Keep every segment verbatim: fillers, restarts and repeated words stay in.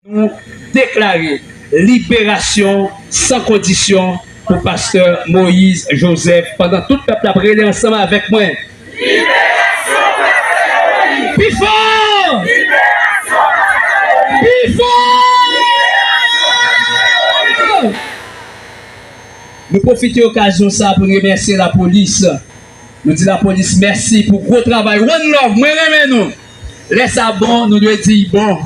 Nou deklare liberasyon san kondisyon pou pastè Moïse Joseph, pandan tout pèp la ap rele ansanm avèk mwen. Liberasyon pastè Moïse! Pi fò! Liberasyon pastè Moïse! Pi fò! Nou pwofite okazyon sa a pou n remèsye lapolis. Nou di lapolis mèsi pou gwo travay. One love, mwen renmen nou. Lè sa bon, nou dwe di bon.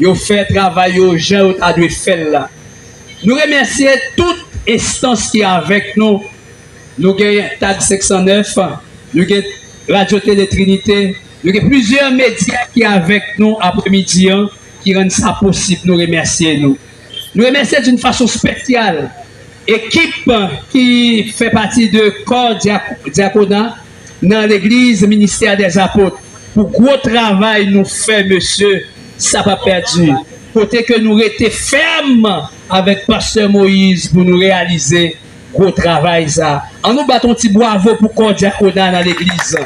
Yo fè travay yo jan yo ta dwe fè l la. Nou remèsye tout enstans ki avèk nou. Nou gen Tag senk san nèf, nou gen Radyo Tele Trinite, nou gen plizyè medya ki avèk nou apremidi an, ki rann sa posib. Nou remèsye nou. Nou remèsye d'une façon spéciale ekip ki fè pati de kò dyak-, dyakona nan legliz Ministè dè Apot pou gwo travay nou fè, mesye, sa p ap pèdi. Kote ke nou rete fèm avèk pastè Moïse pou nou reyalize gwo travay sa. An nou bat yon ti bwavo pou kò dyakona nan legliz.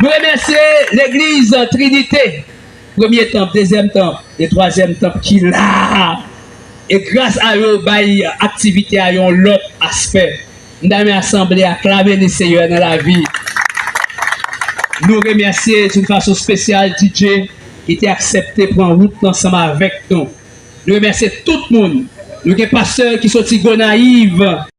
Nou remèsye legliz Trinite, premye tanp, dezyèm tanp e twazyèm tanp ki la. E gras a yo, bay aktivite a yon lòt aspè. M ta renmen asanble a aklame Leseyè nan lavi. Nou remèsye d'une façon spéciale D J ki te aksepte pran wout ansanm avèk nou. Nou remèsye tout moun. Nou gen pastè ki soti Gonayiv.